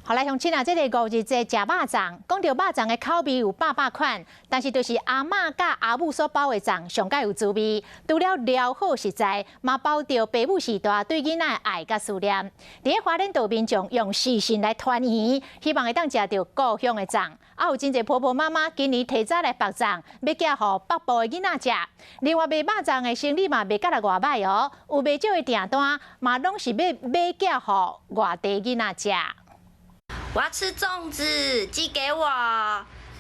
好來，鄉親啊，這個五日節食肉粽，講著肉粽的口味有百百款，但是就是阿嬤佮阿母所包的粽上蓋有滋味。除了料好實在，嘛包著爸母時代對囡仔的愛佮思念。佇咧花蓮島民眾用視訊來團圓，希望會當食著故鄉的粽。啊，有真濟婆婆媽媽今年提早來縛粽，欲寄予北部的囡仔食。另外賣肉粽的生意嘛賣甲來偌䆀哦，有袂少的訂單嘛攏是欲買寄予外地囡仔食。我要吃粽子，寄給我。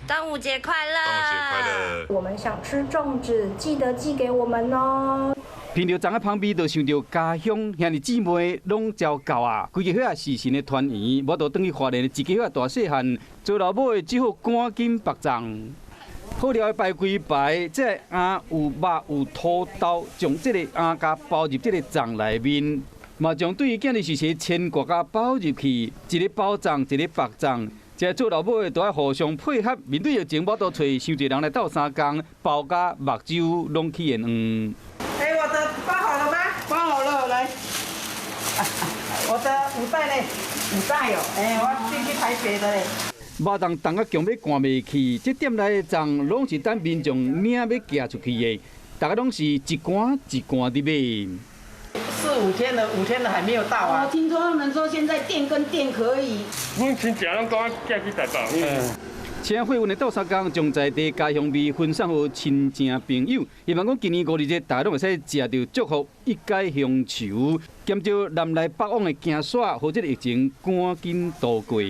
端午節快樂！端午節快樂！我們想吃粽子，記得寄給我們哦。聞著粽仔香味，就想著家鄉兄弟姊妹攏招到啊！規家伙視訊的團圓，無法度轉去花蓮的一家伙大細漢，做老母的只好趕緊縛粽。好料的排規排，這个餡有肉有土豆，將這個餡共包入這个粽內面。嘛將對囝兒時時牽掛共包入去，一个包粽，一个縛粽，這做老母的都愛互相配合。面對疫情，無法度揣傷濟人來鬥相共，包甲目睭攏起現黃。欸，我的包好了嗎？包好了，來。我的五袋咧，五袋哦。欸，我寄去台北的咧。肉粽重甲強欲攑袂去，這店內的粽攏是等民眾領欲寄出去的，大家攏是一罐一罐佇買。四五天了，5天了還沒有到啊！我聽說他們說現在店跟店可以。阮親戚攏講寄去台北。請貨運的鬥相共，將在地家鄉味分送予親情朋友。希望講今年五日節，大家攏會使食著祝福，一解鄉愁，減少南來北往的驚煞，予這个疫情趕緊度過。